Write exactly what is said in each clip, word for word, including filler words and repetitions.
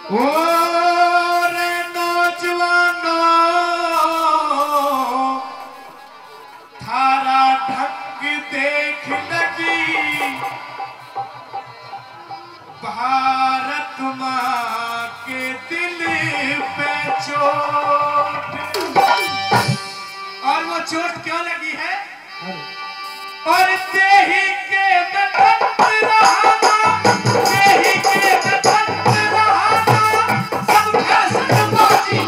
ओ रे नौजवानों, थारा ढंग देख लगी भारत माँ के दिल पे चोट। और वो चोट क्यों लगी है? और तेही के मैं भक्त रहाना, तेही के मैं भक्त रहाना, सब फैशन बाजी।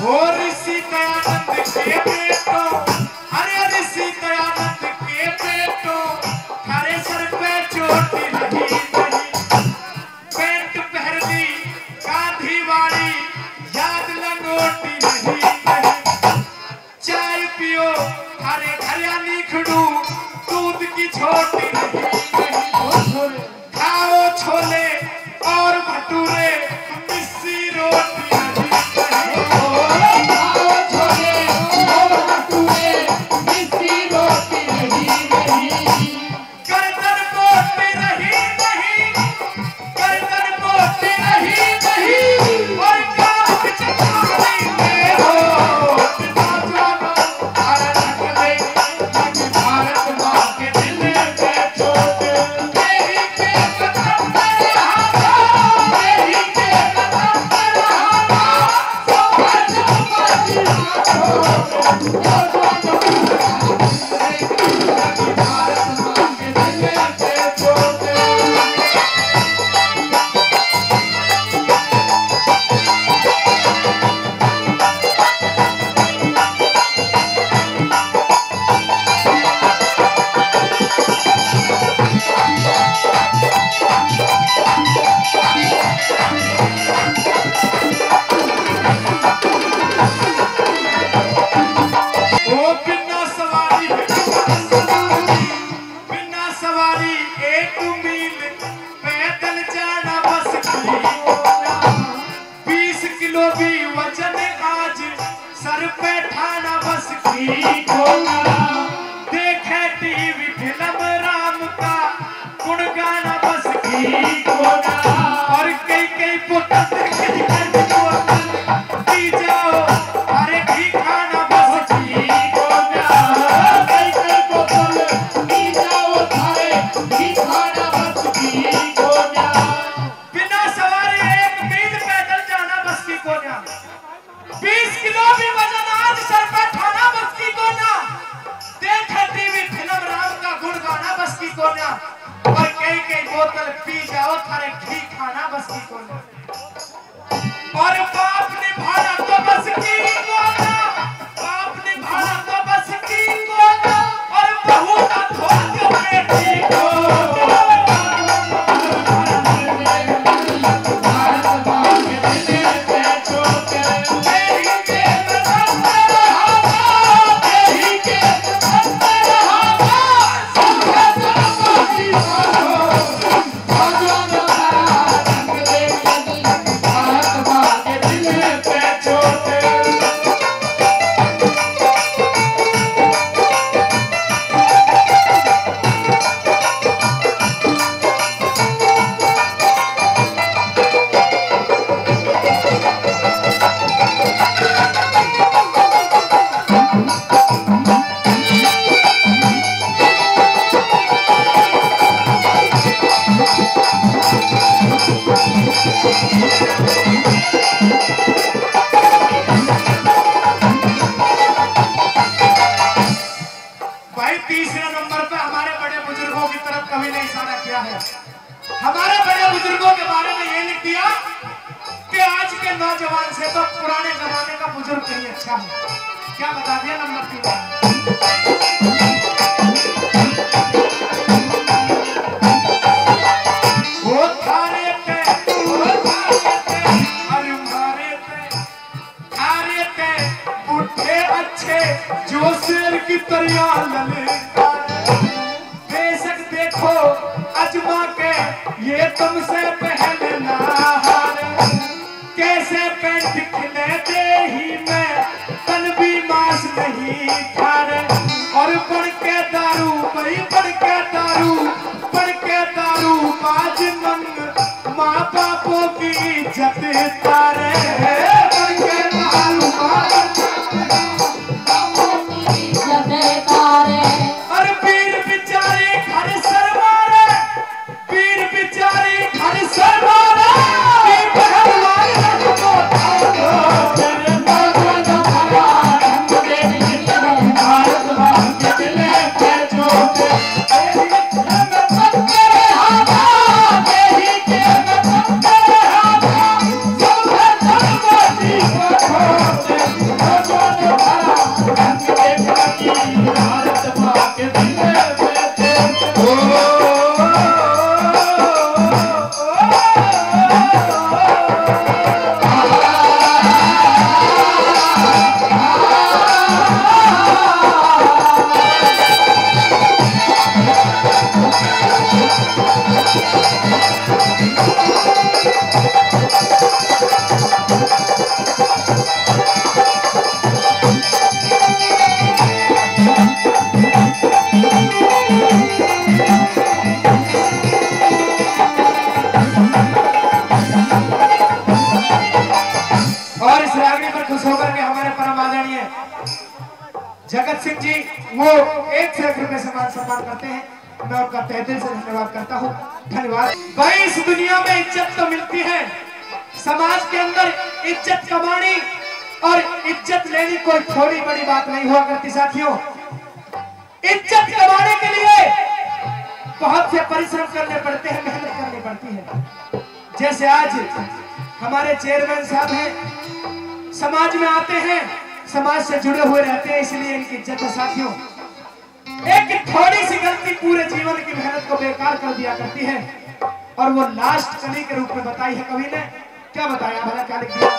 और ऋषि दयानंद के बेटो, अरे ऋषि दयानंद के बेटो, थारे सर पे चोट रही नहीं। पैंट पहन ली गांधी वाली, याद लंगोटी रही नहीं। चाय पियो, थारे घर आनी खड़ू, दूध की छोटी रही नहीं। खाओ छोले और भटूरे, मिस्सी रोटी रही नहीं। खाओ छोले और भटूरे, मिस्सी रोटी रही नहीं। गर्दन मोटी रही नहीं, गर्दन मोटी रही नहीं। और क्या चंद्रावली में हो, ओ बिना सवारी, बिना सवारी एक मील पैदल जाना बस की कोना। बीस किलो भी वजन आज सर पे ठाना बस की कोना। देखे टीवी फिल्म राम का गुण गाना बस की कोना। और कई कई बोतल, कई कई बोतल पी जाओ, अरे घी खाना बस की कोना। कई कई बोतल पी जाओ, थारे घी खाना बस की कोना। बिना सवारी एक मील पैदल जाना बस की कोना। बीस किलो भी वजन आज सर पे ठाना बस की कोना। देखे टीवी फिल्म राम का गुण गाना बस की कोना। और कई कई बोतल पी जाओ, थारे घी खाना बस की कोना। और बाप निभाना तो बस की कोना, बाप निभाना तो बस की कोना। और बहू का धोती बेटी को नौजवान से तो पुराने जमाने का बुजुर्ग कहीं अच्छा है। क्या बता दिया नंबर तीन। वो थारे पे, वो थारे पे, अरे मारे पे, थारे पे बूढ़े अच्छे जो शेर की तरह ललकार। बेशक देखो अजमा के ये तुमसे पहले ना हार। कैसे पैंट खिले दे ही मैं, तन भी मांस नहीं खार। और बन के दारू भाई, बन के दारू, बन के दारू बाज नंग माँ बापों की इज्जत तारे। बन के दारू बाज इज्जत तारे। और पीर बिचारी घर शर्मा रे, पीर बिचारी घर शर्मा रे, पीर पहलवान रंग को और इस रागनी पर खुश होकर के हमारे परम आदरणीय जगत सिंह जी, वो एक से एक रुपए से मान सम्मान करते हैं। मैं उनका तहे दिल से धन्यवाद करता हूँ। धन्यवाद भाई। इस दुनिया में इज्जत तो मिलती है, समाज के अंदर इज्जत कमानी और इज्जत लेनी कोई थोड़ी बड़ी बात नहीं हुआ करती साथियों। इज्जत कमाने के लिए बहुत से परिश्रम करने पड़ते हैं, मेहनत करनी पड़ती है। जैसे आज हमारे चेयरमैन साहब हैं, समाज में आते हैं, समाज से जुड़े हुए रहते हैं, इसलिए इनकी इज्जत है साथियों। एक थोड़ी सी गलती पूरे जीवन की मेहनत को बेकार कर दिया करती है। और वो लास्ट कली के रूप में बताई है कवि ने। क्या बताया भला, क्या लिख दिया?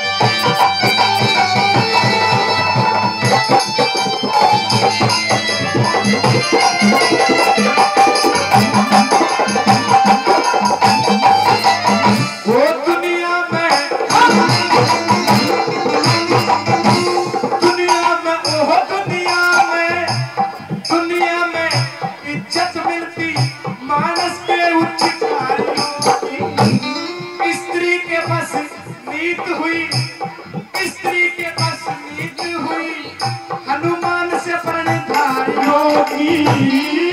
वो दुनिया में, दुनिया में, ओह दुनिया में, दुनिया में इज्जत मिलती मानस के उच्च कार्यों की। स्त्री के बस नीत हुई, स्त्री के बस नीत हुई, हनुमान से प्रण धारियों की।